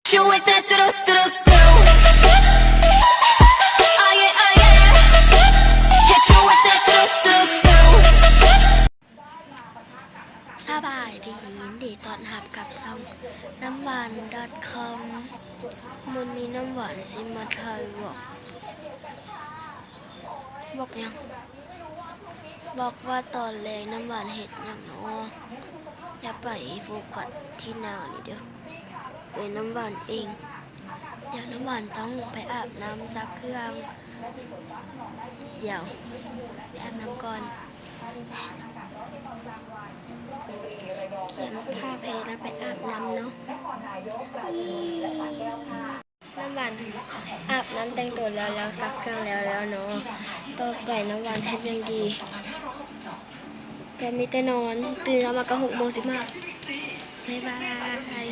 Hit you with that do do do do. Oh yeah, oh yeah. Hit you with that do do do do. ສະບາຍດີ ຍິນດີຕ້ອນຮັບກັບຊ່ອງນ້ຳຫວານດອດຄອມ. ມື້ນີ້ນ້ຳຫວານຊິມາຖ່າຍວລັອກ ວລັອກຫຍັງ? ວລັອກວ່າຕອນແລງນ້ຳຫວານເຮັດຫຍັງນໍ? ຢ່າໄປໂຟກັສທີ່ໜ້ານີ້ເດີ້ ເປັນນ້ຳຫວານເອງ. ດຽວນ້ຳຫວານຕ້ອງໄປອາບນ້ຳຊັກເຄື່ອງ. ດຽວໄປອາບນ້ຳກ່ອນ. ກຽມຜ້າແພລະໄປອາບນ້ຳເນາະ. ນ້ຳຫວານອາບນ້ຳແຕ່ງຕົວແລ້ວ ແລ້ວຊັກເຄື່ອງແລ້ວແລ້ວເນາະ. ຕໍ່ໄປນ້ຳຫວານເຮັດຫຍັງດີ? ກໍມີແຕ່ນອນ. ຕື່ນເຊົ້າມາກໍຫົກໂມງສິບຫ້າ. ບາຍບາຍ.